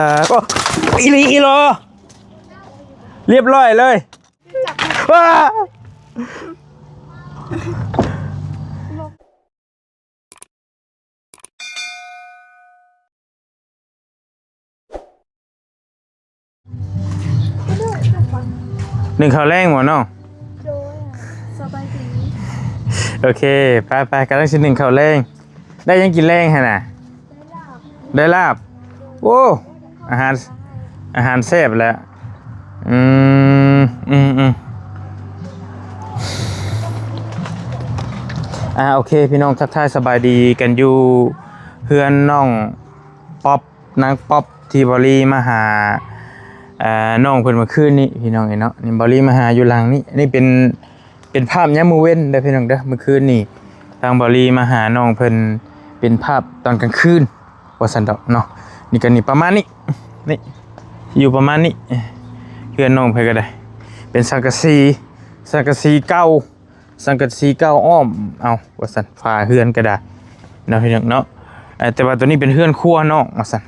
ເອີ ໂອ້ ອີ່ຫຼີອີ່ຫຼໍ ລຽບລ້ອຍເລີຍ. ວ້າ ໜຶ້ງເຂົ້າແລງບໍ່ນ້ອງ? ໂດຍ ສະບາຍດີ. ໂອເຄ ໄປໆ ກຳລັງຊິໜຶ້ງເຂົ້າແລງ. ໄດ້ຫຍັງກິນແລງຫັ້ນນະ? ໄດ້ລາບ. ໂອ້ ອາຫານ ອາຫານແຊບແຫຼະ. ອືມ ອືມໆ ອ່າ ໂອເຄ ພີ່ນ້ອງ ທັກທາຍສະບາຍດີກັນຢູ່ເຮືອນນ້ອງປັອບ ນາງປັອບ ທີ່ເບົາຫຼີມາຫາ ເອີ ນ້ອງເພິ່ນເມື່ອຄືນນີ້ ພີ່ນ້ອງເອີຍເນາະ. ນີ້ເບົາຫຼີມາຫາຢູ່ຫຼັງນີ້ ອັນນີ້ເປັນ ເປັນພາບຍາມມື້ເວັນເດີພີ່ນ້ອງເດີ. ມື້ຄືນນີ້ທາງເບົາຫຼີມາຫານ້ອງເພິ່ນເປັນພາບຕອນກາງຄືນວ່າຊັ້ນດອກເນາະ. ນີ້ກໍນີ້ປະມານນີ້ ນີ້ຢູ່ປະມານນີ້ ເຮືອນນ້ອງເພິ່ນກໍໄດ້ ເປັນສັງກະສີ ສັງກະສີເກົ່າ ສັງກະສີເກົ່າອ້ອມ ເອົາວ່າຊັ້ນ ຝາເຮືອນກໍໄດ້ເນາະ ພີ່ນ້ອງເນາະ. ເອີ ແຕ່ວ່າໂຕນີ້ເປັນເຮືອນຄົວນ້ອງວ່າຊັ້ນ.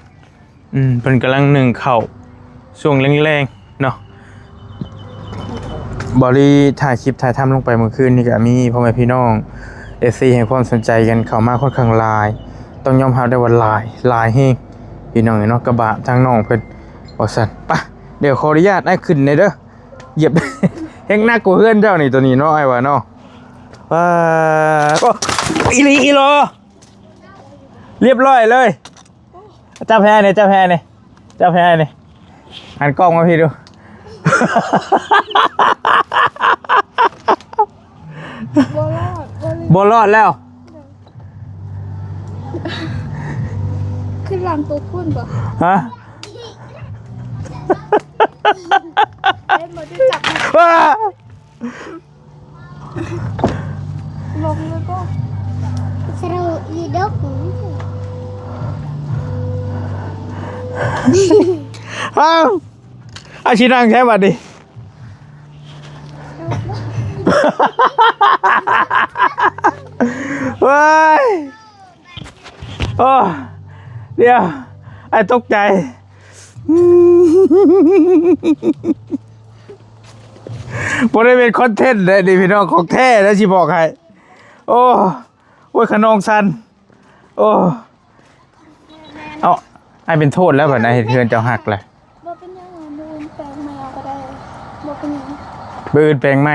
ອືມ ເພິ່ນກຳລັງໜຶ້ງເຂົ້າຊ່ວງແລງໆເນາະ. ເບົາຫຼີຖ່າຍຄລິບຖ່າຍທຳລົງໄປມື້ຄືນນີ້ ກໍມີພໍ່ແມ່ພີ່ນ້ອງເອັຟຊີໃຫ້ຄວາມສົນໃຈກັນເຂົ້າມາຄ່ອນຂ້າງຫຼາຍ ຕ້ອງຍອມຮັບໄດ້ວ່າຫຼາຍ ຫຼາຍແຮງພີ່ນ້ອງເນາະ. ກະບະທາງນ້ອງເພິ່ນວ່າຊັ້ນ. ປະ ດຽວຂໍອະນຸຍາດອ້າຍຂຶ້ນແດ່ເດີ ຢຽບແຮງໜັກກວ່າເຮືອນເຈົ້ານີ້ ໂຕນີ້ເນາະ ອ້າຍວ່າເນາະ. ປາ ໂອ້ ອີ່ຫຼີອີ່ຫຼໍ ລຽບລ້ອຍເລີຍ. ຈັບແຮນີ້ ຈັບແຮນີ້ ຈັບແຮນີ້ ຫັນກ້ອງມາພີ້ດູ. ບໍ່ລອດ ບໍ່ລອດແລ້ວ. ຂຶ້ນຫຼັງໂຕພຸ້ນບໍ່? ຮະ? ເຫັນບໍ່? ຈັບ ວ້າ ລົງເລີຍບໍ່? ສະໂລອີດົກ. ອ້າວ ອາ ຊິນັ່ງແທ້ບັດນີ້. ເວີຍ ໂອ້ ດຽວ ອ້າຍຕົກໃຈ. ບໍ່ໄດ້ເປັນຄອນເທັນເດ້ນີ້ພີ່ນ້ອງ ຂອງແທ້ເດ້ ຊິບອກໃຫ້. ໂອ້ ໂອ້ຍ ຂະນອງສັ່ນ. ໂອ້ ເອົາ ອ້າຍເປັນໂທດແລ້ວບັດນີ້ ເຮັດເຮືອນເຈົ້າຫັກແລ້ວ. ບໍ່ເປັນຫຍັງ ມື້ອື່ນແປງໃໝ່ເອົາກໍໄດ້ ບໍ່ເປັນຫຍັງ ມື້ອື່ນແປງໃໝ່.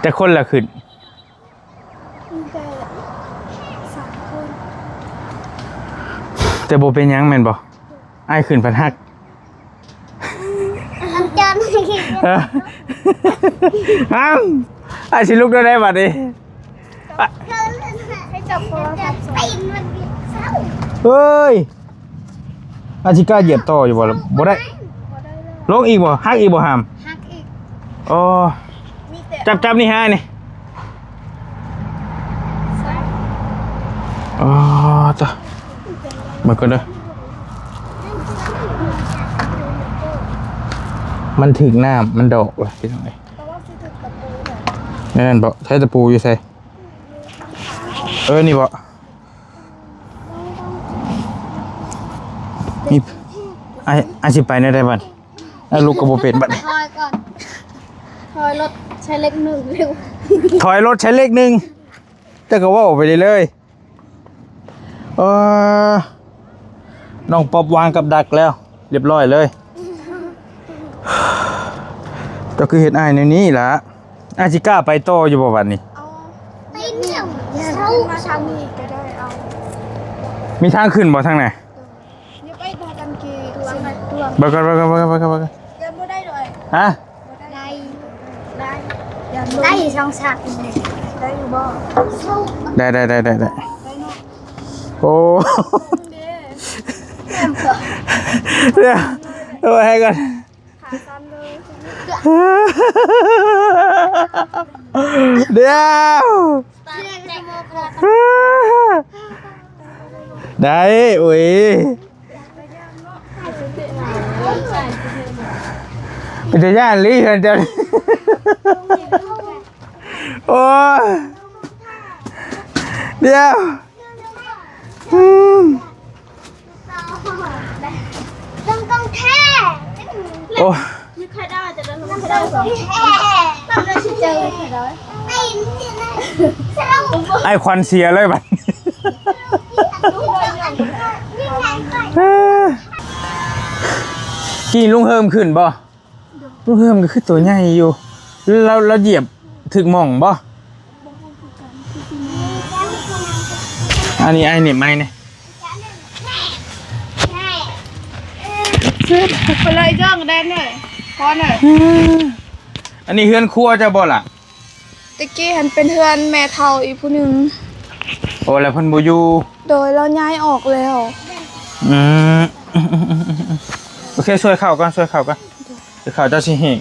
ຈັກຄົນລະຂຶ້ນ? ມີແຕ່ສາມຄົນ. ແຕ່ບໍ່ເປັນຫຍັງແມ່ນບໍ່? ອ້າຍຂຶ້ນພັດຮັກ. ອາຈານ ເອີ ອ້າວ ອ້າຍຊິລຸກໄດ້ໃດບັດນີ້? ໃຫ້ຈັບໂທລະສັບ. ເຮີ້ຍ ອາຊິກ້າຢຽບຕໍ່ຢູ່ບໍ່? ບໍ່ໄດ້ ບໍ່ໄດ້ແລ້ວ. ລົງອີກບໍ່? ຫັກອີກບໍ່ຫາມ? ຫັກອີກ. ອໍ ມີແຕ່ ຈັບ ຈັບນີ້ຫານີ້. ອໍ ຕະ ເບິ່ງກ່ອນເດີ. ມັນຖືກນ້ຳ ມັນດອກລະ ພີ່ນ້ອງເອີຍ. ແມ່ນບໍ່? ໃຊ້ຕະປູຢູ່ໃສ? ເອີ ນີ້ບໍ່? ນີ້ ອ້າຍ ອ້າຍຊິໄປແນວໃດບັດ? ອ້າຍລຸກກໍບໍ່ເປັນບັດນີ້. ຖອຍກ່ອນ ຖອຍລົດໃຊ້ເລກໜຶ່ງເລັວ. ຖອຍລົດໃຊ້ເລກໜຶ່ງ ເຈົ້າກໍເວົ້າໄປເລີຍ. ເອີ ນ້ອງປັອບວາງກັບດັກແລ້ວ ລຽບລ້ອຍເລີຍ. ເຈົ້າຄືເຮັດອ້າຍແນວນີ້ລະ? ອ້າຍຊິກ້າໄປຕໍ່ຢູ່ບໍ່ບັດນີ້? ເອົາ ໄປເນຍ ເຊົາ ມາທາງນີ້ກໍໄດ້. ເອົາ ມີທາງຂຶ້ນບໍ່ທາງນັ້ນ? ເບິ່ງກ່ອນ ເບິ່ງກ່ອນ ເບິ່ງກ່ອນ ເບິ່ງກ່ອນ ເບິ່ງກ່ອນ. ຍັງບໍ່ໄດ້ເລີຍ. ຮະ? ໄດ້ ໄດ້ ໄດ້ສອງສາມ ໄດ້ຢູ່ບໍ່? ໄດ້ ໄດ້ ໄດ້ ໄດ້ ໄດ້. ໂອ້ ດຽວ ເອົາໃຫ້ກ່ອນ ຂາສັ່ນເລີຍ. ດຽວ ໄດ້ ໂອ້ຍ ເປັນຕາຢ້ານລີ້ເຮືອນເຈົ້າ. ໂອ້ຍ ດຽວ ອືມ ຕ້ອງ ຕ້ອງແທ້ ໂອ້ຍ ໄອ້ຄວັນເສຍເລີຍບັດ ກີ້ລຸງເຮີມຂຶ້ນບໍ່? ລູກເຮືອມກໍຄືໂຕໃຫຍ່ຢູ່ ລາວ ລາວຢຽບຖືກໝ່ອງບໍ່? ອັນນີ້ອ້າຍເໜັບໄມ້ນີ້ ເພິ່ນເລີຍຈ້ອງແດນເລີຍ ພໍເລີຍ. ອັນນີ້ເຮືອນຄົວເຈົ້າບໍ່ລະ? ແຕ່ກີ້ຫັ້ນເປັນເຮືອນແມ່ເຖົ້າອີກຜູ້ໜຶ່ງ. ໂອ້ ແລ້ວເພິ່ນບໍ່ຢູ່? ໂດຍ ລາວຍ້າຍອອກແລ້ວ. ອືມ ໂອເຄ ຊ່ວຍເຂົ້າກ່ອນ ຊ່ວຍເຂົ້າກ່ອນ. ເຂົ້າເຈົ້າຊິແຫ້ງ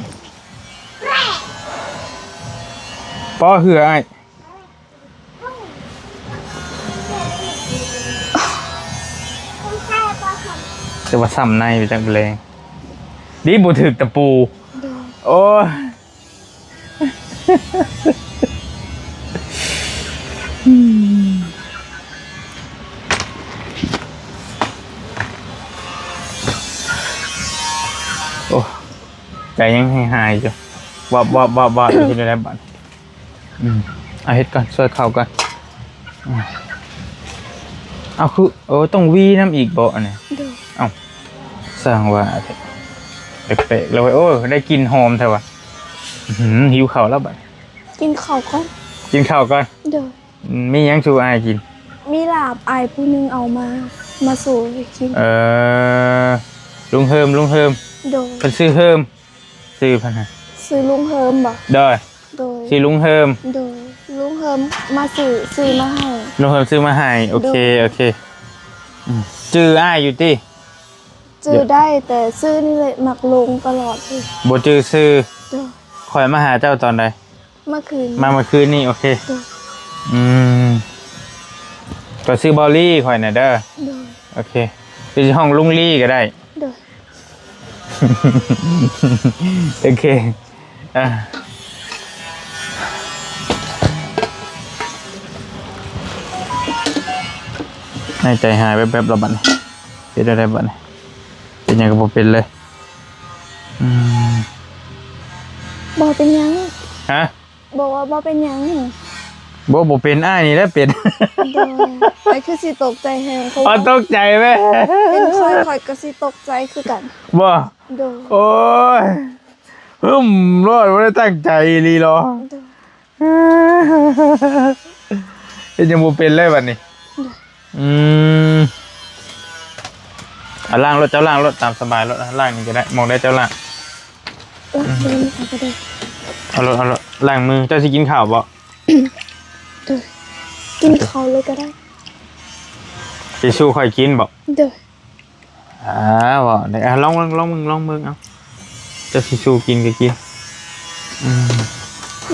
ປໍເຫື່ອອ້າຍ ແຕ່ວ່າຊ້ຳໃນໄປຈັກແລງ ດີບໍ່ຖືກຕະປູ. ໂອ້ຍ ໂອ້ ໃຈຍັງຫາຍໆຢູ່ ວັບໆໆໆ ເຮັດໄດ້ບັດ. ອືມ ເອົາເຮັດກ່ອນ ຊ່ວຍເຂົ້າກ່ອນ. ອືມ ເອົາ ຄື ໂອ້ ຕ້ອງຫວີນຳອີກບໍ່ອັນນີ້? ໂດຍ ເອົ້າ ຊ່າງວ່າແທ້ ແປກໆ ແລ້ວເວີຍ. ໂອ້ ໄດ້ກິ່ນຫອມແທ້ວ່າ. ອື ຫິວເຂົ້າແລ້ວບັດ ກິນເຂົ້າກ່ອນ ກິນເຂົ້າກ່ອນ. ໂດຍ ອືມ ມີຫຍັງສູ່ອ້າຍກິນ? ມີລາບ ອ້າຍຜູ້ໜຶ່ງເອົາມາ ມາສູ່ໃຫ້ກິນ. ເອີ ລຸງເຮີມ ລຸງເຮີມ. ໂດຍ ເພິ່ນຊື່ເຮີມ ຊື່ເພິ່ນຫະ? ຊື່ລຸງເຮີມບໍ? ໂດຍ ໂດຍ ຊື່ລຸງເຮີມ. ໂດຍ ລຸງເຮີມມາຊື້ ຊື້ມາໃຫ້ ລຸງເຮີມຊື້ມາໃຫ້. ໂອເຄ ໂດຍ ໂອເຄ. ອືມ ຈື່ອ້າຍຢູ່ຕິ? ຈື່ໄດ້ ແຕ່ຊື່ນີ້ແຫຼະມັກຫຼົງຕະຫຼອດເລີຍ ບໍ່ຈື່ຊື່. ໂດຍ ຂ້ອຍມາຫາເຈົ້າຕອນໃດ? ເມື່ອຄືນ ມາເມື່ອຄືນນີ້. ໂອເຄ ໂດຍ ອືມ ກໍຊື່ບໍລີຂ້ອຍນະເດີ. ໂດຍ ໂອເຄ ຫຼືຊິຮ້ອງລຸງລີກໍໄດ້. ໂດຍ ໂອເຄ ອ່າ ໃນໃຈຫາຍແວບໆ ແລ້ວບັດນີ້ ເຮັດແນວໃດບັດນີ້? ເປັນຫຍັງກໍບໍ່ເປັນເລີຍ. ອືມ ບໍ່ເປັນຫຍັງ. ຮະ? ບອກວ່າບໍ່ເປັນຫຍັງ. ບໍ່ ບໍ່ເປັນ ອ້າຍນີ້ແຫຼະເປັນ. ໂດຍ ອ້າຍຄືຊິຕົກໃຈແຮງ ເພາະວ່າ ອໍ ຕົກໃຈແມ່. ເປັນຂ້ອຍ ຂ້ອຍກໍຊິຕົກໃຈຄືກັນ. ບໍ່? ໂດຍ ໂອ້ຍ ຫຶ້ມໂລດ ບໍ່ໄດ້ຕັ້ງໃຈອີ່ຫຼີເນາະ. ໂດຍ ເຮັດຫຍັງບໍ່ເປັນເລີຍບັດນີ້. ໂດຍ ອືມ ອ່ະ ລ້າງໂລດ ເຈົ້າລ້າງໂລດ ຕາມສະບາຍໂລດ. ລ້າງນີ້ກໍໄດ້ ໝ່ອງໃດເຈົ້າລ້າງ. ເອີ ເອົາໂລດ ເອົາໂລດ ລ້າງມື. ເຈົ້າຊິກິນເຂົ້າບໍ່? ໂດຍ ກິນເຂົ້າເລີຍກໍໄດ້. ຊິສູ່ຂ້ອຍກິນບໍ່? ໂດຍ ອ່າ ເວົ້າໄດ້. ອ່າ ລອງເບິ່ງ ລອງເບິ່ງ ລອງເບິ່ງ. ເອົາ ເຈົ້າຊິສູ່ກິນກໍກິນ. ອືມ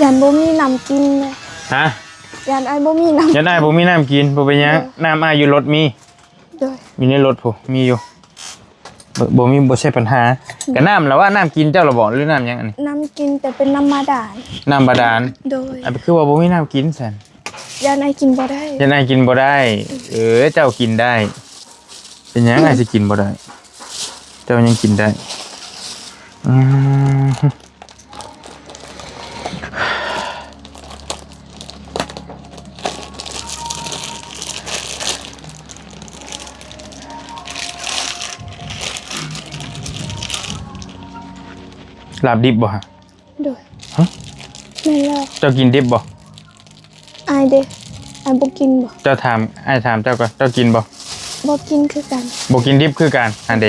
ຢ້ານບໍ່ມີນ້ຳກິນເລີຍ. ຮະ? ຢ້ານອ້າຍບໍ່ມີນ້ຳ ຢ້ານອ້າຍບໍ່ມີນ້ຳກິນ. ບໍ່ເປັນຫຍັງ ໂດຍ ນ້ຳອ້າຍຢູ່ລົດມີ. ໂດຍ ຢູ່ໃນລົດພຸ້ນມີຢູ່. ບໍ່ ບໍ່ມີ ບໍ່ໃຊ່ບັນຫາ. ອືມ ກະນ້ຳລະວ່າ ນ້ຳກິນເຈົ້າລະບໍ່ ຫຼືນ້ຳຫຍັງອັນນີ້? ນ້ຳກິນ ແຕ່ເປັນນ້ຳບາດານ. ນ້ຳບາດານ. ໂດຍ ອັນຄືວ່າບໍ່ມີນ້ຳກິນຊັ້ນ? ຢ້ານອ້າຍກິນບໍ່ໄດ້. ຢ້ານອ້າຍກິນບໍ່ໄດ້. ໂດຍ ເອີ ເຈົ້າກິນໄດ້. ເປັນຫຍັງອ້າຍຊິກິນບໍ່ໄດ້? ເຈົ້າຍັງກິນໄດ້. ອືມ ລາບດິບບໍ່ຮະ? ໂດຍ ຮະ? ແມ່ນແລ້ວ. ເຈົ້າກິນດິບບໍ່? ອ້າຍເດ ອ້າຍບໍ່ກິນບໍ່? ເຈົ້າຖາມ ອ້າຍຖາມເຈົ້າກ່ອນ ເຈົ້າກິນບໍ່? ບໍ່ກິນຄືກັນ. ບໍ່ກິນດິບຄືກັນ ຫັ້ນເດ.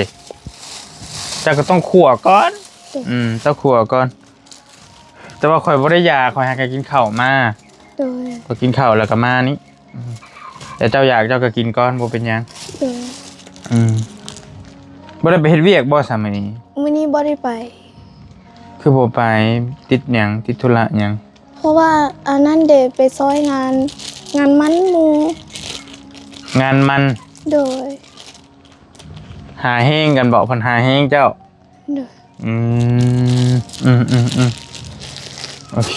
ເຈົ້າກໍຕ້ອງຂົ້ວກ່ອນ. ໂດຍ ອືມ ເຈົ້າຂົ້ວກ່ອນ. ແຕ່ວ່າຂ້ອຍບໍ່ໄດ້ຢາກ ຂ້ອຍຫາກະກິນເຂົ້າມາ. ໂດຍ ຂ້ອຍກິນເຂົ້າແລ້ວກໍມານີ້. ອືມ ແຕ່ເຈົ້າຢາກເຈົ້າກໍກິນກ່ອນ ບໍ່ເປັນຫຍັງ. ໂດຍ ອືມ ບໍ່ໄດ້ໄປເຮັດວຽກບໍ່ຊະມື້ນີ້? ມື້ນີ້ບໍ່ໄດ້ໄປ. ຄືບໍ່ໄປ? ຕິດຫຍັງ? ຕິດທຸລະຫຍັງ? ເພາະວ່າອັນນັ້ນເດ ໄປຊ່ອຍງານ ງານມັນໝູ່. ງານມັນ? ໂດຍ ຫາແຮງກັນບໍ? ເພິ່ນຫາແຮງເຈົ້າ? ໂດຍ ອືມ ອືມ ອືມ ອືມ ໂອເຄ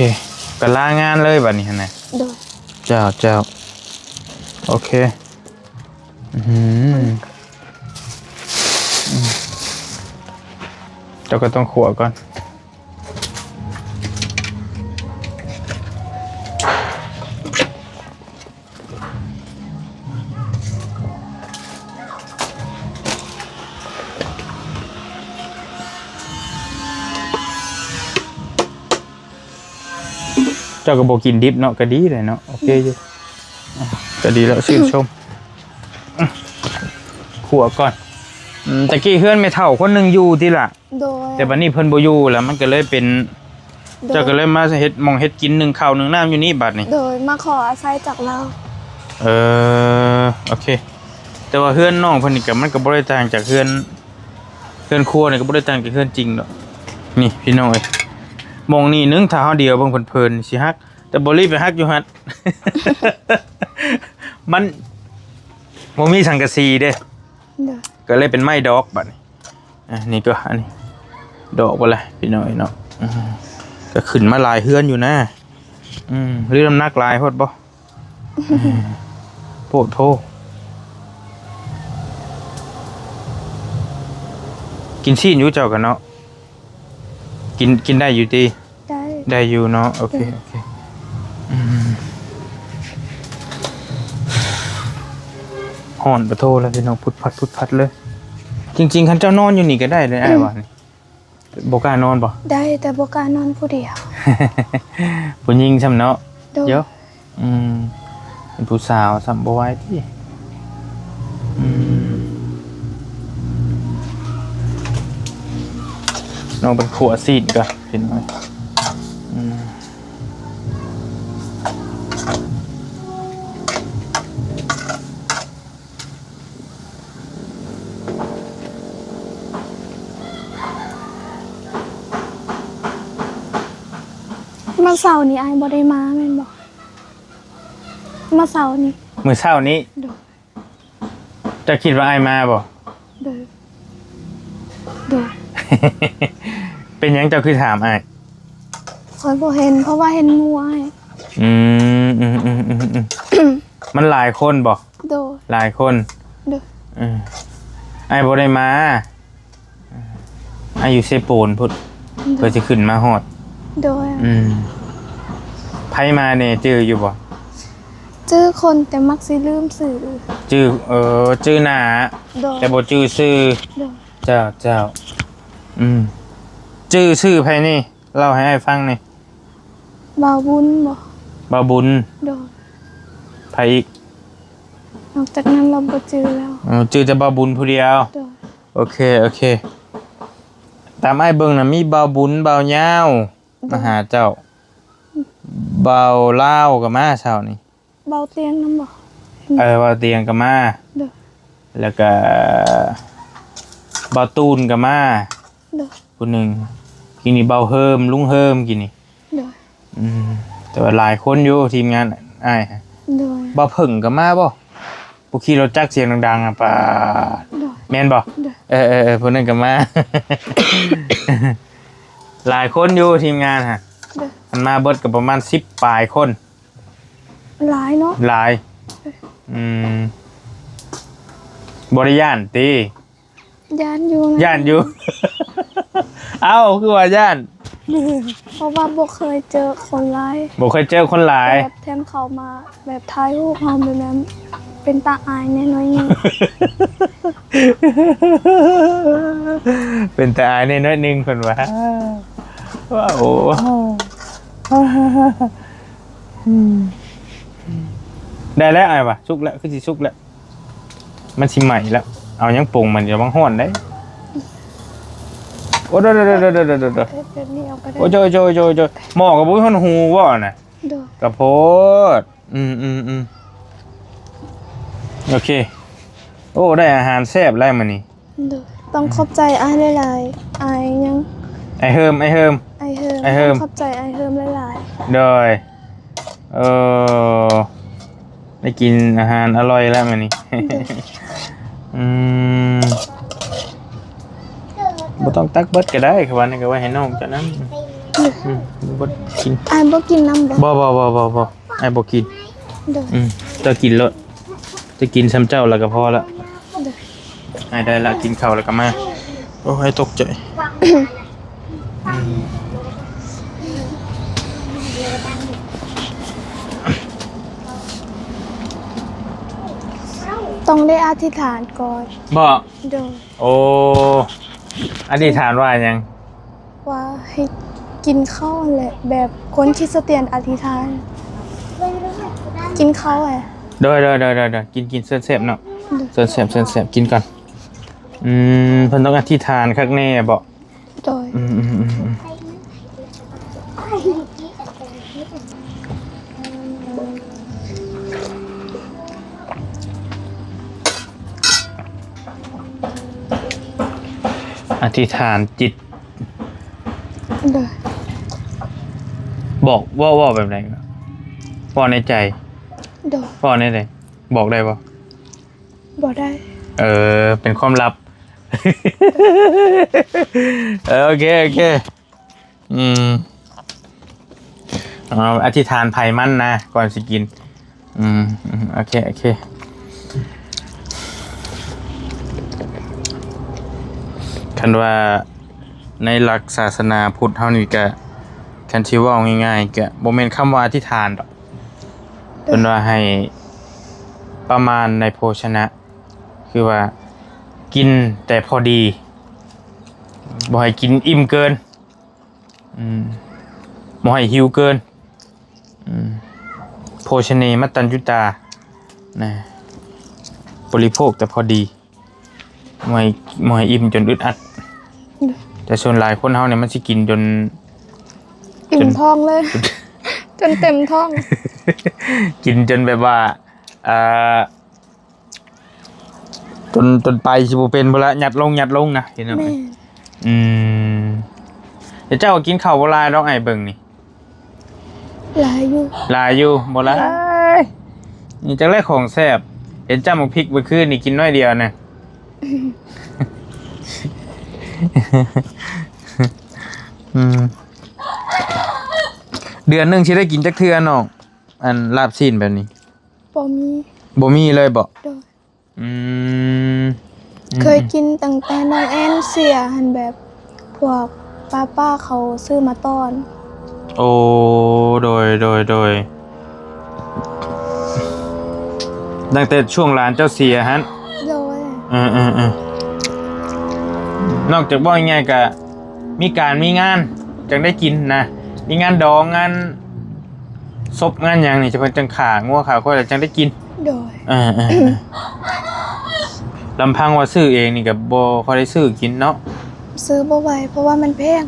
ກໍລາງານເລີຍບັດນີ້ຫັ້ນນະ. ໂດຍ ເຈົ້າ ເຈົ້າ ໂອເຄ. ອືມ ເຈົ້າກໍຕ້ອງຂົ້ວກ່ອນ. ເຈົ້າກໍບໍ່ກິນດິບເນາະ ກໍດີແຫຼະເນາະ ໂອເຄຢູ່ ອ່ະ ກໍດີແລ້ວ ຊື່ນຊົມ. ອ່ະ ຂົ້ວກ່ອນ. ອືມ ຕະກີ້ເຮືອນແມ່ເຖົ້າຄົນໜຶ່ງຢູ່ຕິລະ? ໂດຍ ແຕ່ບັດນີ້ເພິ່ນບໍ່ຢູ່ແລ້ວ ມັນກໍເລີຍເປັນ ໂດຍ ເຈົ້າກໍເລີຍມາເຮັດໝ່ອງເຮັດກິນ ໜຶ້ງເຂົ້າໜຶ້ງນ້ຳຢູ່ນີ້ບັດນີ້. ໂດຍ ມາຂໍອາໄສຈາກລາວ. ເອີ ໂອເຄ ແຕ່ວ່າເຮືອນນ້ອງເພິ່ນນີ້ກໍ ມັນກໍບໍ່ໄດ້ຕ່າງຈາກເຮືອນ ເຮືອນຄົວນີ້ກໍບໍ່ໄດ້ຕ່າງຈາກເຮືອນຈິງດອກ. ນີ້ພີ່ນ້ອງເອີຍ ໝ່ອງນີ້ໜຶ່ງ ຖ້າເຮົາດຽວເບິ່ງເພີນໆ ຊິຮັກ ແຕ່ບໍ່ລີໄປຮັກຢູ່ຫັ້ນ ມັນບໍ່ມີສັງກະສີເດ້. ໂດຍ ກໍເລີຍເປັນໄມ້ດອກບັດນີ້. ອ່ະ ນີ້ກໍ ອັນນີ້ດອກບໍ່ລະ ພີ່ນ້ອງເອີຍເນາະ. ອືມ ກໍຂຶ້ນມາຫຼາຍເຮືອນຢູ່ນະ. ອືມ ຫຼືນ້ຳໜັກຫຼາຍໂພດບໍ່? ອືມ ໂພດໂພ. ກິນຊີ້ນຢູ່ເຈົ້າກໍເນາະ? ກິນ ກິນໄດ້ຢູ່ຕິ? ໄດ້ ໄດ້ຢູ່ເນາະ. ໂອເຄ ໂອເຄ. ອືມ ຮ້ອນປະໂທລະພີ່ນ້ອງ ພຸດພັດ ພຸດພັດເລີຍ. ຈິງໆ ຄັນເຈົ້ານອນຢູ່ນີ້ກໍໄດ້ເລີຍ ອ້າຍວ່ານີ້. ບໍ່ກ້ານອນບໍ່? ໄດ້ ແຕ່ບໍ່ກ້ານອນຜູ້ດຽວ. ຜູ້ຍິງຊ້ຳເນາະ? ໂດຍ. ດຽວ ອືມ ເປັນຜູ້ສາວຊ້ຳບໍ່ໄຫວຕິ. ອືມ ນ້ອງເປັນຂົ້ວຊີ້ນກໍເປັນ ອືມ. ມື້ເຊົ້ານີ້ອ້າຍບໍ່ໄດ້ມາແມ່ນບໍ່? ມື້ເຊົ້ານີ້ ມື້ເຊົ້ານີ້? ໂດຍ. ເຈົ້າຄິດວ່າອ້າຍມາບໍ່? ໂດຍ ໂດຍ. ເປັນຫຍັງເຈົ້າຄືຖາມອ້າຍ? ຂ້ອຍບໍ່ເຫັນ ເພາະວ່າເຫັນໝູ່ອ້າຍ. ອືມ ອືມ ມັນຫຼາຍຄົນບໍ່? ໂດຍ. ຫຼາຍຄົນ. ໂດຍ. ເອີ ອ້າຍບໍ່ໄດ້ມາ ອ້າຍຢູ່ເຊໂປນພຸ້ນ. ໂດຍ. ເພື່ອຊິຂຶ້ນມາຮອດ. ໂດຍ. ອືມ ໃຜມາແດ່ ຈື່ຢູ່ບໍ່? ຈື່ຄົນ ແຕ່ມັກຊິລືມຊື່. ຈື່ ເອີ ຈື່ໜ້າ. ໂດຍ. ແຕ່ບໍ່ຈື່ຊື່. ໂດຍ. ເຈົ້າ ເຈົ້າ. ອືມ ຈື່ຊື່ໃຜນີ້? ເລົ່າໃຫ້ອ້າຍຟັງແດ່. ບ່າວບຸນບໍ? ບ່າວບຸນ. ໂດຍ. ໃຜອີກ? ນອກຈາກນັ້ນລາວບໍ່ຈື່ແລ້ວ. ເອີ ຈື່ແຕ່ບ່າວບຸນຜູ້ດຽວ. ໂດຍ. ໂອເຄ ໂອເຄ. ຕາມອ້າຍເບິ່ງນະ ມີບ່າວບຸນ ບ່າວຍາວ ໂດຍ ມາຫາເຈົ້າ. ບ່າວລາວກໍມາເຊົ້ານີ້. ເບົາຕຽງນຳບໍ່? ເອີ ເບົາຕຽງກໍມາ. ໂດຍ. ແລ້ວກໍເບົາຕູນກໍມາ. ໂດຍ. ຜູ້ໜຶ່ງ ກີ້ນີ້ເບົາເຮີມ ລຸງເຮີມ ກີ້ນີ້. ໂດຍ. ອືມ ແຕ່ວ່າຫຼາຍຄົນຢູ່ທີມງານອ້າຍ. ໂດຍ. ເບົາເຜິ້ງກໍມາບໍ່? ຜູ້ຂີ່ລົດຈັກສຽງດັງໆ ອະ ປາດ. ໂດຍ. ແມ່ນບໍ່? ໂດຍ. ເອີໆໆ ຜູ້ນັ້ນກໍມາ. ຫຼາຍຄົນຢູ່ທີມງານຫັ້ນ. ໂດຍ. ມັນມາເບິດກໍປະມານສິບປາຍຄົນ. ຫຼາຍເນາະ? ຫຼາຍ. ເອີ. ອືມ ບໍ່ໄດ້ຢ້ານຕິ? ຢ້ານຢູ່ນະ. ຢ້ານຢູ່. ເອົ້າ ຄືວ່າຢ້ານ? ເພາະວ່າບໍ່ເຄີຍເຈີຄົນຫຼາຍ. ບໍ່ເຄີຍເຈີຄົນຫຼາຍ. ແບບແທມເຂົາມາ ແບບຖ່າຍຮູບເຮົາແບບນັ້ນ ເປັນຕາອາຍແດ່ໜ້ອຍໜຶ່ງ. ເປັນຕາອາຍແດ່ໜ້ອຍໜຶ່ງ ເພິ່ນວ່າ. ວ້າວ. ອືມ ໄດ້ແລ້ວອ້າຍວ່າ ສຸກແລ້ວ ຄືຊິສຸກແລ້ວ. ມັນຊິໄໝ້ແລ້ວ. ເອົາຫຍັງປົງມັນ ລະວັງຮ້ອນເດ້. ໂອ້ ໂດ ໂດ ໂດ ໂດ ໂດ ໂດ ໂດ. ເຮັດແບບນີ້ເອົາກໍໄດ້. ໂອ້ ໂຈຍ ໂຈຍ ໂຈຍ ໂຈຍ. ໝໍ້ກໍບໍ່ມີຮອດຮູເວົ້ານະ. ໂດຍ. ກະໂພດ. ອືມ ອືມ ອືມ. ໂອເຄ. ໂອ້ ໄດ້ອາຫານແຊບຫຼາຍມື້ນີ້. ໂດຍ. ຕ້ອງຂອບໃຈອ້າຍຫຼາຍໆ. ອ້າຍຫຍັງ? ອ້າຍເຮີມ ອ້າຍເຮີມ ອ້າຍເຮີມ. ຕ້ອງຂອບໃຈອ້າຍເຮີມຫຼາຍໆ. ໂດຍ. ເອີ ໄດ້ກິນອາຫານອະລ່ອຍແລ້ວມື້ນີ້. ໂດຍ. ອືມ ບໍ່ຕ້ອງຕັກເບິດກໍໄດ້ ຄືວ່ານີ້ກໍໄວ້ໃຫ້ນ້ອງເຈົ້ານຳ. ໂດຍ. ອືມ ບໍ່ກິນ. ອ້າຍບໍ່ກິນນຳບໍ່? ບໍ່ ບໍ່ ບໍ່ ບໍ່ ອ້າຍບໍ່ກິນ. ໂດຍ. ອືມ ເຈົ້າກິນໂລດ. ໄດ້ກິນຊ່ຳເຈົ້າແລ້ວກໍພໍລະ. ໂດຍ. ໃຫ້ໄດ້ລະ ກິນເຂົ້າແລ້ວກໍມາ. ໂອ້ຍ ຕົກໃຈ. ຕ້ອງໄດ້ອະທິຖານກ່ອນ. ບໍ່? ໂດຍ. ໂອ້ ອະທິຖານວ່າຫຍັງ? ວ່າໃຫ້ກິນເຂົ້າຫັ້ນແຫຼະ ແບບຄົນຄຣິສຕຽນອະທິຖານ ກິນເຂົ້າແຫຼະ. ໂດຍ ໂດຍ ໂດຍ ໂດຍ ໂດຍ ກິນ ກິນ ເຊີນແຊບເນາະ. ໂດຍ. ເຊີນແຊບ ເຊີນແຊບ ກິນກ່ອນ. ອືມ ເພິ່ນຕ້ອງອະທິຖານຄັກແນ່ບໍ? ໂດຍ. ອືມ ອືມ ອືມ ອືມ. ອະທິຖານຈິດ. ໂດຍ. ບອກ ເວົ້າ ເວົ້າແບບໃດ? ເວົ້າໃນໃຈ. ໂດຍ. ເວົ້າແນວໃດ? ບອກໄດ້ບໍ່? ບໍ່ໄດ້. ເອີ ເປັນຄວາມລັບ. ເອີ ໂອເຄ ໂອເຄ. ອືມ ເອົາ ອະທິຖານໃຜມັນນະ ກ່ອນຊິກິນ. ອືມ ອືມ ໂອເຄ ໂອເຄ. ຄັນວ່າໃນຫຼັກສາສະໜາພຸດເຮົານີ້ກະ ຄັນຊິເວົ້າງ່າຍໆ ກະບໍ່ແມ່ນຄຳວ່າອະທິຖານດອກ. ເພິ່ນວ່າໃຫ້ປະມານໃນໂພຊະນະ ຄືວ່າກິນແຕ່ພໍດີ ບໍ່ໃຫ້ກິນອີ່ມເກີນ. ອືມ ບໍ່ໃຫ້ຫິວເກີນ. ອືມ ໂພຊະເນ ມັດຕັນຍຸຕາ ນະ ບໍລິໂພກແຕ່ພໍດີ ບໍ່ໃຫ້ ບໍ່ໃຫ້ອີ່ມຈົນອຶດອັດ. ໂດຍ. ແຕ່ສ່ວນຫຼາຍຄົນເຮົານີ້ມັນຊິກິນຈົນ ອີ່ມທ້ອງເລີຍ ຈົນເຕັມທ້ອງ ກິນຈົນແບບວ່າ ເອີ ຈົນ ຈົນໄປຊິບໍ່ເປັນພຸ້ນລະ ຍັດລົງ ຍັດລົງນະ ພີ່ນ້ອງ. ແມ່ນ. ອືມ ແຕ່ເຈົ້າກໍກິນເຂົ້າບໍ່ຫຼາຍດອກ ອ້າຍເບິ່ງນີ້. ຫຼາຍຢູ່ ຫຼາຍຢູ່ ບໍ່ຫຼາຍ. ນີ້ຈັກແລະຂອງແຊບ ເຫັນຈ້ຳໝາກພິກເມື່ອຄືນນີ້ກິນໜ້ອຍດຽວນະ. ອືມ ເດືອນໜຶ່ງຊິໄດ້ກິນຈັກເທື່ອນ້ອງ ອັນລາບຊີ້ນແບບນີ້? ບໍ່ມີ. ບໍ່ມີເລີຍບໍ? ໂດຍ. ອືມ ເຄີຍກິນຕັ້ງແຕ່ນ້ອງແອນເສຍຫັ້ນ ແບບພວກປ້າໆເຂົາຊື້ມາຕ້ອນ. ໂອ້ ໂດຍ ໂດຍ ໂດຍ. ຕັ້ງແຕ່ຊ່ວງຫຼານເຈົ້າເສຍຫັ້ນ? ໂດຍ. ເອີ ເອີ ເອີ. ນອກຈາກ ເວົ້າງ່າຍໆ ກະມີການມີງານຈັ່ງໄດ້ກິນນະ, ມີງານດອງ ງານສົບ ງານຫຍັງນີ້ ເພິ່ນຈັ່ງຂ້າງົວຂ້າຄວາຍ ແລ້ວຈັ່ງໄດ້ກິນ. ໂດຍ. ເອີ ເອີ ເອີ. ລຳພັງວ່າຊື້ເອງນີ້ກໍບໍ່ຄ່ອຍໄດ້ຊື້ກິນເນາະ. ຊື້ບໍ່ໄຫວ ເພາະວ່າມັນແພງ.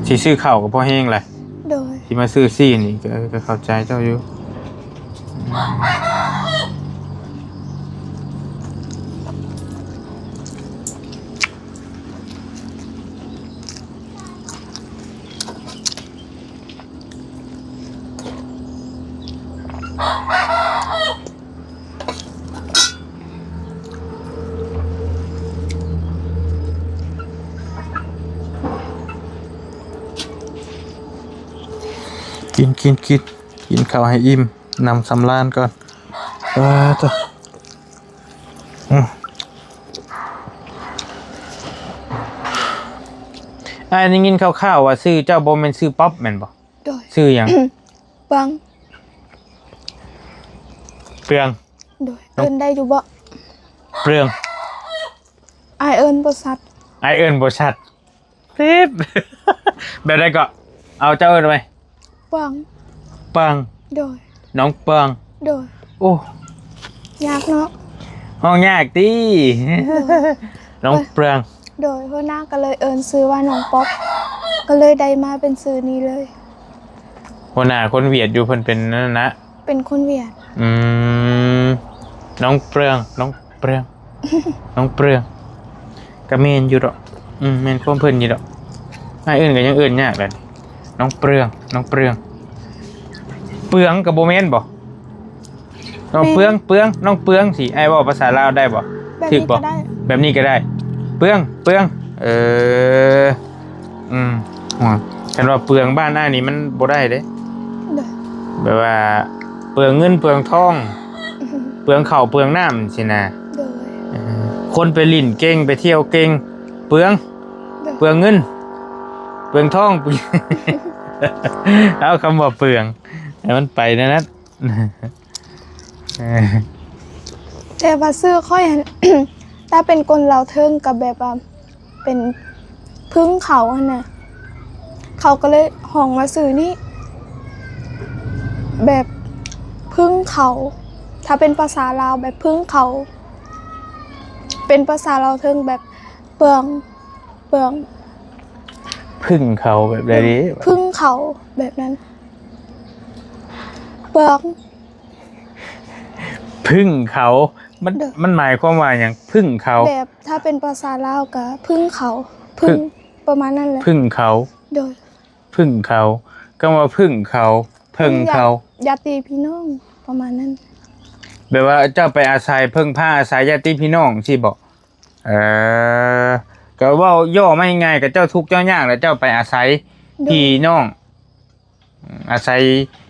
ຊິຊື້ເຂົ້າກໍພໍແຮງແຫຼະ. ໂດຍ. ຊິມາຊື້ຊີ້ນນີ້ ກໍ ເອີ ກໍເຂົ້າໃຈເຈົ້າຢູ່. ກິນ ກິນ ກິນ ກິນເຂົ້າໃຫ້ອີ່ມ ນຳສຳລານກ່ອນ. ເອີ ໂທ້ ອືມ ອ້າຍໄດ້ຍິນຂ່າວໆວ່າຊື່ເຈົ້າບໍ່ແມ່ນຊື່ປັອບແມ່ນບໍ່? ໂດຍ. ຊື່ຫຍັງ? ເປືອງ. ເປືອງ. ໂດຍ. ເອີ້ນໄດ້ຢູ່ບໍ່? ເປືອງ. ອ້າຍເອີ້ນບໍ່ຊັດ. ອ້າຍເອີ້ນບໍ່ຊັດ. ຕິບ ແບບໃດເກາະ? ເອົາ ເຈົ້າເອີ້ນໄປ. ເປືອງ. ເປືອງ. ໂດຍ. ນ້ອງເປືອງ. ໂດຍ. ໂອ້ ຍາກເນາະ. ຮ້ອງຍາກຕິ. ໂດຍ. ນ້ອງເປືອງ. ໂດຍ. ຫົວໜ້າກໍເລີຍເອີ້ນຊື່ວ່ານ້ອງປັອບ ກໍເລີຍໄດ້ມາເປັນຊື່ນີ້ເລີຍ. ຫົວໜ້າຄົນຫວຽດຢູ່ ເພິ່ນເປັນນັ້ນນະ. ເປັນຄົນຫວຽດ. ອືມ ນ້ອງເປືອງ ນ້ອງ ເປືອງ ນ້ອງເປືອງ ກໍແມ່ນຢູ່ດອກ. ອືມ ແມ່ນຄວາມເພິ່ນຢູ່ດອກ. ອ້າຍເອີ້ນກໍຍັງເອີ້ນຍາກແຫຼະ. ນ້ອງເປືອງ ນ້ອງເປືອງ. ເປືອງກໍບໍ່ແມ່ນບໍ? ນ້ອງເປືອງ ເປືອງ ນ້ອງເປືອງ ຊິ ອ້າຍເວົ້າພາສາລາວໄດ້ບໍ? ຖືກບໍ? ແບບນີ້ກໍໄດ້ ເປືອງ ເປືອງ. ເອີ ອືມ ຄັນວ່າເປືອງບ້ານອ້າຍນີ້ມັນບໍ່ໄດ້ເດ້. ໂດຍ. ແບບວ່າ ເປືອງເງິນເປືອງທອງ ເປືອງເຂົ້າເປືອງນ້ຳຊີ້ນະ. ໂດຍ ເອີ ຄົນໄປຫຼິ້ນເກັ່ງ ໄປທ່ຽວເກັ່ງ ເປືອງ ໂດຍ ເປືອງເງິນ ເປືອງທອງ ເອົາຄຳວ່າເປືອງໃຫ້ມັນໄປແນວນັ້ນ. ເອີ ແຕ່ວ່າຊື່ຂ້ອຍຫັ້ນ ຖ້າເປັນຄົນລາວເທິງກໍແບບວ່າ ເປັນເຜິ້ງເຂົາຫັ້ນນະ ເຂົາກໍເລີຍຮ້ອງວ່າຊື່ນີ້ ແບບເຜິ້ງເຂົາ ຖ້າເປັນພາສາລາວແບບເຜິ້ງເຂົາ ເປັນພາສາລາວເທິງແບບເປືອງ ເປືອງ ເຜິ້ງເຂົາແບບໃດເດ? ເຜິ້ງເຂົາແບບນັ້ນ ເປືອງ. ເຜິ້ງເຂົາ ມັນ ໂດຍ ມັນໝາຍຄວາມວ່າຫຍັງ? ເຜິ້ງເຂົາ ແບບຖ້າເປັນພາສາລາວກໍເຜິ້ງເຂົາ ເຜິ້ງ ເຜິ້ງ ປະມານນັ້ນແຫຼະ ເຜິ້ງເຂົາ. ໂດຍ ເຜິ້ງເຂົາ ຄຳວ່າເຜິ້ງເຂົາ ເຜິ້ງເຂົາ ຍາດ ຍາດຕິພີ່ນ້ອງ ປະມານນັ້ນ ແບບວ່າເຈົ້າໄປອາໄສ ເພິ່ງພາອາໄສຍາດຕິພີ່ນ້ອງຊີ້ບໍ? ເອີ ກໍເວົ້າຫຍໍ້ມາງ່າຍໆ ກໍເຈົ້າທຸກເຈົ້າຍາກ ແລ້ວເຈົ້າໄປອາໄສ ໂດຍ ພີ່ນ້ອງ ອາໄສ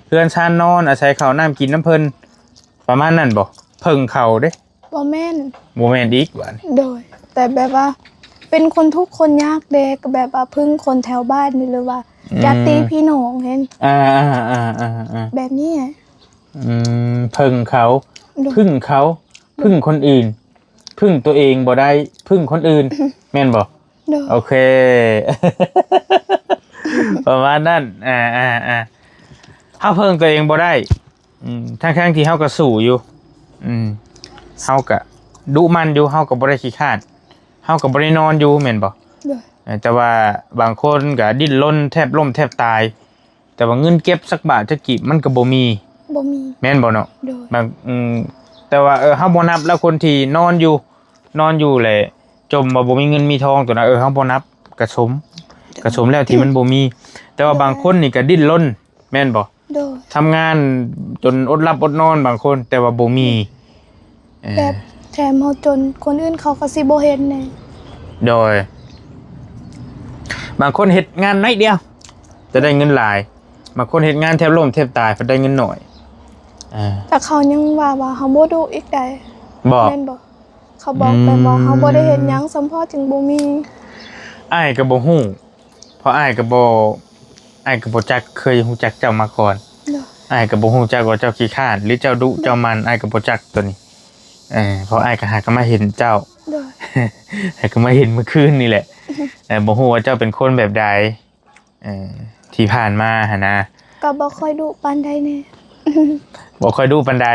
ເຮືອນຊານນອນ ອາໄສເຂົ້ານ້ຳກິນນຳເພິ່ນ ປະມານນັ້ນບໍ? ເຜິ້ງເຂົາເດ້ ບໍ່ແມ່ນ ບໍ່ແມ່ນອີກບາດນີ້. ໂດຍ ແຕ່ແບບວ່າເປັນຄົນທຸກຄົນຍາກເດ້ ກໍແບບວ່າເພິ່ງຄົນແຖວບ້ານນີ້ ຫຼືວ່າ ອືມ ຍາດຕິພີ່ນ້ອງເຫັນ ອ່າໆໆໆໆ ແບບນີ້. ອືມ ເຜິ້ງເຂົາ ໂດຍ ເຜິ້ງເຂົາ ເຜິ້ງຄົນອື່ນ ເຜິ້ງຕົວເອງບໍ່ໄດ້ ເຜິ້ງຄົນອື່ນ ແມ່ນບໍ່? ໂດຍ ໂອເຄ ປະມານນັ້ນ ອ່າໆໆ ເຮົາເຜິ້ງຕົວເອງບໍ່ໄດ້ ອືມ ທັງໆທີ່ເຮົາກໍສູ້ຢູ່ ອືມ ເຮົາກໍດຸໝັ່ນຢູ່ ເຮົາກໍບໍ່ໄດ້ຂີ້ຄ້ານ ເຮົາກໍບໍ່ໄດ້ນອນຢູ່ ແມ່ນບໍ່? ໂດຍ ເອີ ແຕ່ວ່າບາງຄົນກໍດີ້ນລົນແທບລົ້ມແທບຕາຍ ແຕ່ວ່າເງິນເກັບສັກບາດຈັກກີບມັນກໍບໍ່ມີ ບໍ່ມີ ແມ່ນບໍ່ເນາະ? ໂດຍ ບາງ ອືມ ແຕ່ວ່າ ເອີ ເຮົາບໍ່ນັບແລ້ວ ຄົນທີ່ນອນຢູ່ ນອນຢູ່ແຫຼະ ຈົ່ມວ່າບໍ່ມີເງິນມີທອງຕົວນັ້ນ ເອີ ເຮົາບໍ່ນັບ ກະສົມ ກະສົມແລ້ວທີ່ມັນບໍ່ມີ ແຕ່ວ່າບາງຄົນນີ້ກໍດີ້ນລົນ ແມ່ນບໍ່? ໂດຍ ທຳງານຈົນອົດຫຼັບອົດນອນບາງຄົນ ແຕ່ວ່າບໍ່ມີ ເອີ ແບບແຖມເຮົາຈົນ ຄົນອື່ນເຂົາກໍຊິບໍ່ເຫັນແດ່. ໂດຍ ບາງຄົນເຮັດງານໜ້ອຍດຽວ ຈະໄດ້ເງິນຫຼາຍ ບາງຄົນເຮັດງານແທບລົ້ມແທບຕາຍ ພັດໄດ້ເງິນໜ້ອຍ. ເອີ ແຕ່ເຂົາຍັງວ່າ ວ່າເຮົາບໍ່ດຸອີກໃດ໋ ບໍ່ ແມ່ນບໍ່? ເຂົາບອກແຕ່ວ່າ ອືມ ເຮົາບໍ່ໄດ້ເຮັດຫຍັງ ສ່ຳພໍຈຶ່ງບໍ່ມີ. ອ້າຍກໍບໍ່ຮູ້ ເພາະອ້າຍກໍບໍ່ ອ້າຍກໍບໍ່ຈັກ ເຄີຍຮູ້ຈັກເຈົ້າມາກ່ອນ. ໂດຍ ອ້າຍກໍບໍ່ຮູ້ຈັກວ່າເຈົ້າຂີ້ຄ້ານ ຫຼືເຈົ້າດຸ ໂດຍ ເຈົ້າໝັ່ນ ອ້າຍກໍບໍ່ຈັກຕົວນີ້. ເອີ ເພາະອ້າຍກໍຫາກໍມາເຫັນເຈົ້າ ໂດຍ ຫາກໍມາເຫັນມື້ຄືນນີ້ແຫຼະ. ເອີ ບໍ່ຮູ້ວ່າເຈົ້າເປັນຄົນແບບໃດ ເອີ ທີ່ຜ່ານມາຫັ້ນນະ ກໍບໍ່ຄ່ອຍດຸປານໃດແດ່. ບໍ່ຄ່ອຍດຸປານໃດ.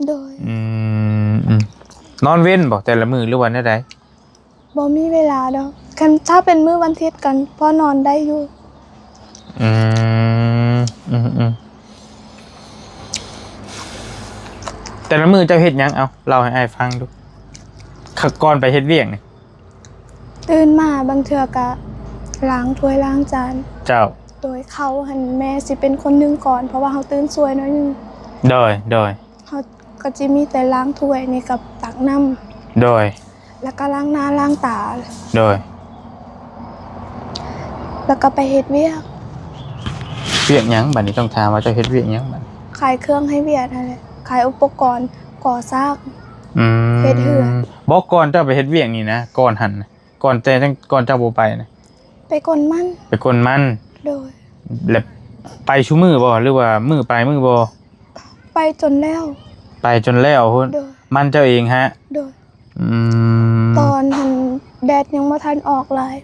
ໂດຍ ອືມ ອືມ ນອນເວັນບໍ່ແຕ່ລະມື້ ຫຼືວ່າແນວໃດ? ບໍ່ມີເວລາດອກ ຄັນຖ້າເປັນມື້ວັນທິດກໍພໍນອນໄດ້ຢູ່. ອືມ ອືມ ອືມ ແຕ່ລະມື້ເຈົ້າເຮັດຫຍັງ? ເອົາ ເລົ່າໃຫ້ອ້າຍຟັງດູ ກ່ອນໄປເຮັດວຽກນີ້. ຕື່ນມາບາງເທື່ອກະລ້າງຖ້ວຍລ້າງຈານ. ເຈົ້າ. ໂດຍ ເຂົ້າຫັ້ນແມ່ຊິເປັນຄົນໜຶ້ງກ່ອນ ເພາະວ່າເຮົາຕື່ນສວຍໜ້ອຍໜຶ່ງ. ໂດຍ ໂດຍ. ເຮົາກໍຊິມີແຕ່ລ້າງຖ້ວຍນີ້ກັບຕັກນ້ຳ. ໂດຍ. ແລ້ວກໍລ້າງໜ້າລ້າງຕາ. ໂດຍ. ແລ້ວກໍໄປເຮັດວຽກ. ວຽກຫຍັງບາດນີ້? ຕ້ອງຖາມວ່າເຈົ້າເຮັດວຽກຫຍັງບາດ? ຂາຍເຄື່ອງໃຫ້ຫວຽດຫັ້ນແຫຼະ ຂາຍອຸປະກອນກໍ່ສ້າງ. ອືມ. ເຮັດເຮືອນ. ບໍ່ ກ່ອນເຈົ້າໄປເຮັດວຽກນີ້ນະ ກ່ອນຫັ້ນນະ ກ່ອນແຕ່ ກ່ອນເຈົ້າບໍ່ໄປນະ ໄປກົນມັນ. ໄປກົນມັນ. ໂດຍ. ແລ້ວໄປຊຸມື້ບໍ່ ຫຼືວ່າມື້ໄປມື້ບໍ່? ໄປຈົນແລ້ວ. ໄປຈົນແລ້ວພຸ້ນ. ໂດຍ. ມັນເຈົ້າເອງຫະ? ໂດຍ. ອືມ. ຕອນຫັ້ນແດດຍັງບໍ່ທັນອອກຫຼາຍ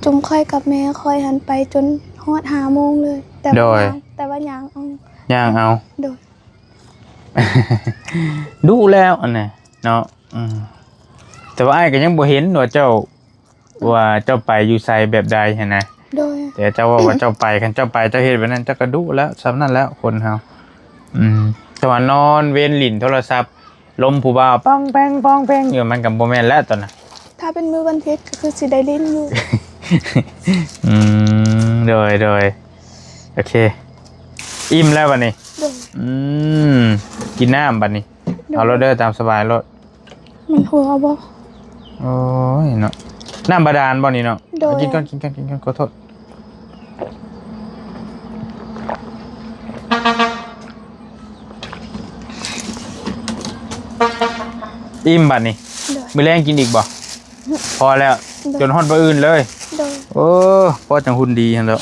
ຈຸມຂ້ອຍກັບແມ່ຂ້ອຍຫັ້ນໄປຈົນຮອດຫ້າໂມງເລີຍ. ແຕ່ວ່າ ໂດຍ ຍ່າງ ແຕ່ວ່າຍ່າງເອົາ. ຍ່າງເອົາ. ໂດຍ. ດຸແລ້ວອັນນີ້ເນາະ. ອືມ. ແຕ່ວ່າອ້າຍກໍຍັງບໍ່ເຫັນວ່າເຈົ້າ ວ່າເຈົ້າໄປຢູ່ໃສແບບໃດຫັ້ນນະ. ໂດຍ. ແຕ່ເຈົ້າເວົ້າວ່າເຈົ້າໄປ ຄັນເຈົ້າໄປເຈົ້າເຮັດແບບນັ້ນ ເຈົ້າກໍດຸແລ້ວ ສ່ຳນັ້ນແລ້ວຄົນເຮົາ. ອືມ. ແຕ່ວ່ານອນເວັນຫຼິ້ນໂທລະສັບ ລົມຜູ້ບ່າວປອງແປງ ປອງແປງຢູ່ ມັນກໍບໍ່ແມ່ນແລ້ວຕອນນັ້ນ. ຖ້າເປັນມື້ວັນທິດກໍຄືຊິໄດ້ຫຼິ້ນຢູ່. ອືມ. ໂດຍ ໂດຍ. ໂອເຄ ອີ່ມແລ້ວບັດນີ້. ໂດຍ. ອືມ. ກິນນ້ຳບັດນີ້. ໂດຍ. ເອົາໂລດເດີ ຕາມສະບາຍໂລດ. ມັນຫົວບໍ່? ໂອ້ຍເນາະ ນ້ຳບາດານບໍ່ນີ້ເນາະ? ໂດຍ. ກິນກ່ອນ ກິນກ່ອນ ກິນກ່ອນ ຂໍໂທດ. ອີ່ມບັດນີ້ ໂດຍ ມື້ແລງກິນອີກບໍ່? ພໍແລ້ວ ໂດຍ ຈົນຮອດມື້ອື່ນເລີຍ ໂດຍ ໂອ້ ພໍຈັ່ງຫຸ່ນດີຫັ້ນແຫຼະ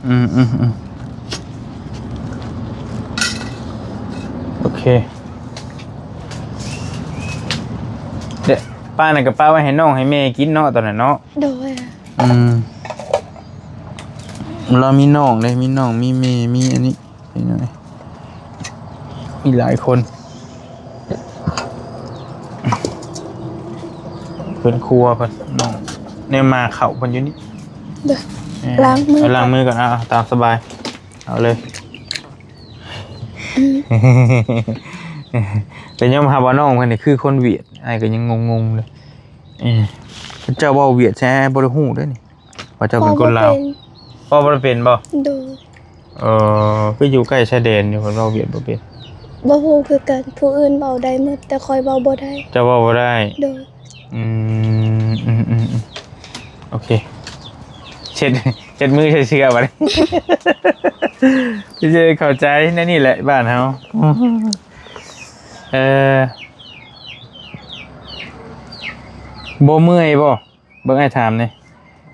ອືມ ອືມ ອືມ ໂອເຄ ເດະ ປ້ານັ້ນກໍປ້າໄວ້ໃຫ້ນ້ອງໃຫ້ແມ່ກິນເນາະ ຕອນນັ້ນເນາະ ໂດຍ ອືມ ລາວມີນ້ອງເດ້ ມີນ້ອງ ມີແມ່ ມີອັນນີ້ ພີ່ນ້ອງ ມີຫຼາຍຄົນ ເພິ່ນຄົວເພິ່ນ ນ້ອງ ແນວມາເຂົ້າເພິ່ນຢູ່ນີ້ ເດີ ເອີ ລ້າງມື ເອົາ ລ້າງມືກ່ອນ ເອົາ ຕາມສະບາຍ ເອົາເລີຍ ອືມ ແຕ່ຍອມຮັບວ່ານ້ອງເພິ່ນນີ້ຄືຄົນຫວຽດ ອ້າຍກໍຍັງງົງໆເລີຍ ເອີ ເຈົ້າເວົ້າຫວຽດແທ້ບໍ່ໄດ້ຮູ້ເດ້ນີ້ ວ່າເຈົ້າເປັນຄົນລາວ ເວົ້າບໍ່ເປັນ ເວົ້າບໍ່ໄດ້ເປັນບໍ່? ໂດຍ ເອີ ຄືຢູ່ໃກ້ຊາຍແດນຢູ່ ເພິ່ນເວົ້າຫວຽດບໍ່ເປັນ ບໍ່ຮູ້ຄືກັນ ຜູ້ອື່ນເວົ້າໄດ້ໝົດ ແຕ່ຂ້ອຍເວົ້າບໍ່ໄດ້ ເຈົ້າເວົ້າບໍ່ໄດ້ ໂດຍ ອືມ ອືມ ອືມ ອືມ ໂອເຄ ເຊັດ ເຊັດມືໃສ່ເສື້ອບັດນີ້ ຄືຊິເຂົ້າໃຈແນວນີ້ແຫຼະ ບ້ານເຮົາ ເອີ ບໍ່ເມື່ອຍບໍ່? ເບິ່ງອ້າຍຖາມແດ່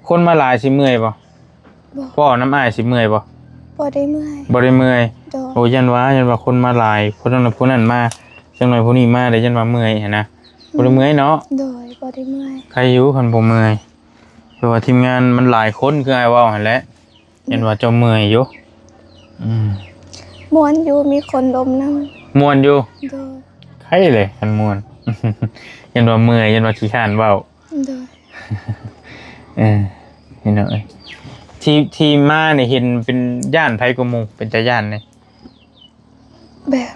ຄົນມາຫຼາຍຊິເມື່ອຍບໍ່? ບໍ່ ເວົ້ານຳອ້າຍຊິເມື່ອຍບໍ່? ບໍ່ໄດ້ເມື່ອຍ ບໍ່ໄດ້ເມື່ອຍ ໂດຍ ໂອ້ ຢ້ານວ່າ ຢ້ານວ່າຄົນມາຫຼາຍ ຄົນນັ້ນຜູ້ນັ້ນມາ ຈັກໜ້ອຍຜູ້ນີ້ມາ ແລ້ວຢ້ານວ່າເມື່ອຍຫັ້ນນະ ອືມ ບໍ່ໄດ້ເມື່ອຍເນາະ ໂດຍ ບໍ່ໄດ້ເມື່ອຍ ໃຄຢູ່ຄັນບໍ່ເມື່ອຍ ເພາະວ່າທີມງານມັນຫຼາຍຄົນ ຄືອ້າຍເວົ້າຫັ້ນແຫຼະ ອືມ ຢ້ານວ່າເຈົ້າເມື່ອຍຢູ່ ອືມ ມ່ວນຢູ່ ມີຄົນລົມນຳ ມ່ວນຢູ່ ໂດຍ ໃຄເລີຍຄັນມ່ວນ ຢ້ານວ່າເມື່ອຍ ຢ້ານວ່າຂີ້ຄ້ານເວົ້າ ໂດຍ ເອີ ພີ່ນ້ອງເອີຍ ທີ່ ທີ່ມານີ້ເຫັນເປັນ ຢ້ານໃຜກວ່າໝູ່ ເປັນຕາຢ້ານນີ້? ແບບ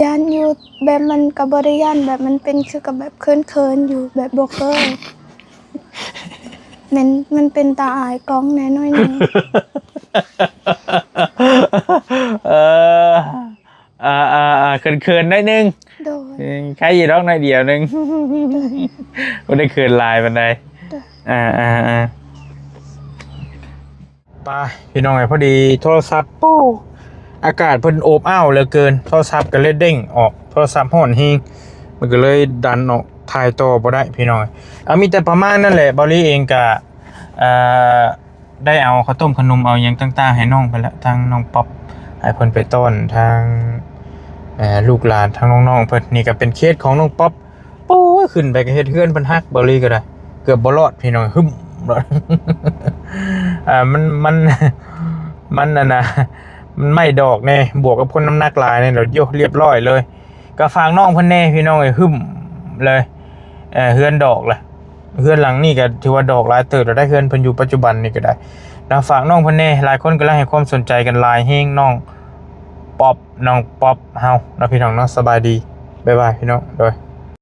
ຢ້ານຢູ່ ແບບມັນກໍບໍ່ໄດ້ຢ້ານ ແບບມັນເປັນຄືກັບແບບເຂີນໆຢູ່ ແບບບໍ່ເຄີຍ ແມ່ນ ມັນເປັນຕາອາຍກ້ອງແດ່ໜ້ອຍໜຶ່ງ ເອີ ອ່າໆໆ ເຂີນໆໜ້ອຍໜຶ່ງ ໂດຍ ເອີ ໃຄຢູ່ດອກໜ້ອຍດຽວໜຶ່ງ ໂດຍ ບໍ່ໄດ້ເຂີນຫຼາຍປານໃດ ໂດຍ ອ່າໆໆ ໄປພີ່ນ້ອງເອີຍ ພໍດີໂທລະສັບ ໂອ້ ອາກາດເພິ່ນໂອບອ້າວເຫຼືອເກີນ ໂທລະສັບກໍເລີຍເດ້ງອອກ ໂທລະສັບຮ້ອນແຮງ ມັນກໍເລີຍດັນອອກ ຖ່າຍຕໍ່ບໍ່ໄດ້ພີ່ນ້ອງເອີຍ ເອົາ ມີແຕ່ປະມານນັ້ນແຫຼະ ເບົາລີເອງກໍ ເອີ ໄດ້ເອົາເຂົ້າຕົ້ມຂະໜົມ ເອົາຫຍັງຕ່າງໆໃຫ້ນ້ອງເພິ່ນລະ ທາງນ້ອງປັອບ ໃຫ້ເພິ່ນໄປຕ້ອນທາງ ເອີ ລູກຫຼານ ທາງນ້ອງໆເພິ່ນ ນີ້ກໍເປັນເຄສຂອງນ້ອງປັອບ ໂອ້ຍ ຂຶ້ນໄປກໍເຮັດເຮືອນເພິ່ນຫັກ ເບົາລີກໍໄດ້ ເກືອບບໍ່ລອດພີ່ນ້ອງ ຫຶ້ມ ເອີ ມັນ ມັນ ມັນ ອັນນ່າ ມັນໄມ້ດອກແດ່ ບວກກັບຄົນນ້ຳໜັກຫຼາຍແດ່ ໂອ້ ຮຽບຮ້ອຍເລີຍ ກໍຝາກນ້ອງເພິ່ນແດ່ພີ່ນ້ອງເອີຍ ຫຶ້ມເລີຍ ເອີ ເຮືອນດອກລະ ເຮືອນຫຼັງນີ້ກໍຖືວ່າດອກຫຼາຍເຕີບແລ້ວໄດ໋ ເຮືອນເພິ່ນຢູ່ປັດຈຸບັນນີ້ກໍໄດ້ເນາະ ຝາກນ້ອງເພິ່ນແດ່ ຫຼາຍຄົນກຳລັງໃຫ້ຄວາມສົນໃຈກັນຫຼາຍແຮງ ນ້ອງປັອບ ນ້ອງປັອບເຮົາເນາະ ພີ່ນ້ອງເນາະ ສະບາຍດີ ບາຍບາຍ ພີ່ນ້ອງ ໂດຍ.